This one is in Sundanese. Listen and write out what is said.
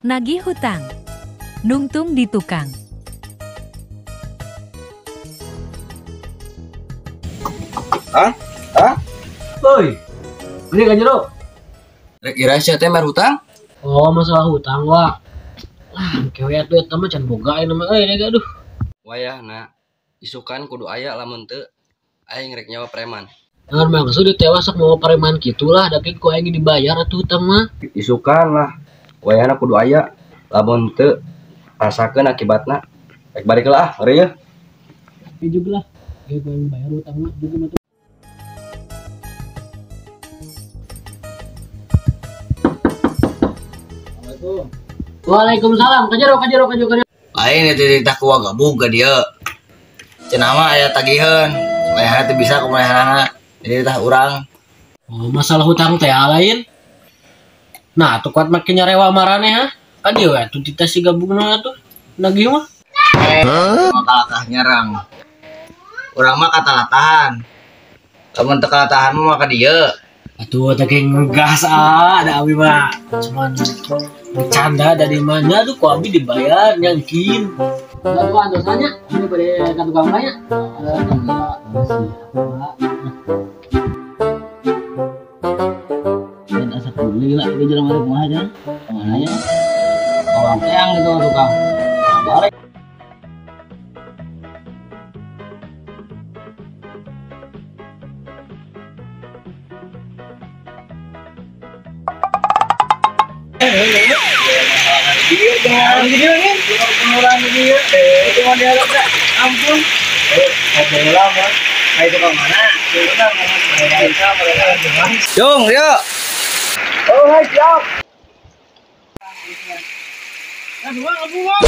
Nagih hutang. Nungtung di tukang. Hah? Hah? Oi. Ini kan jero. Rek ira sia teh mer hutang? Oh, masalah hutang wa. Lah, kewe atuh eta mah can boga ayeuna mah euy aduh. Wayahna isukan kudu aya lamun teu aing rek nyawa preman. Jangan maksud ditewas sok mau preman gitulah, da ku aing dibayar atuh hutang mah. Isukan lah. Wayahna kudu aya lamun teu rasakeun akibatna. Rek balik lah, ah, ya. Juga lah. Ge ku aing bayar hutang mah juga mah. Assalamualaikum. Waalaikumsalam. Kajero kajero kajero kajero. Lain itu ditah ku gabug ka dieu. Cenah mah aya tagiheun. Wayahna teu bisa kumaha. Jadi tah urang. Oh, masalah hutang teh lain. Nah, tuh kuat makin nyarewa marane ha. Kan dieu atuh tita si gabungna atuh. Nagih mah. Makalakah nyerang. Urang mah katalatahan. Lamun teu kalatahan mah ka dieu. Atuh teh ngegas ah, ada abi mah. Cuman bercanda dari mana tuh ku abi dibayar nyangkin. Enggak tuh dosanya. Ini pada ka tukang banyak. Dan asa beli lah, ini jalan balik kumaha aja. Kemana ya? Orang teang gitu tukang. Balik. Ampun. Jung, yuk. Oh, hai, siap. Nah, buang, buang.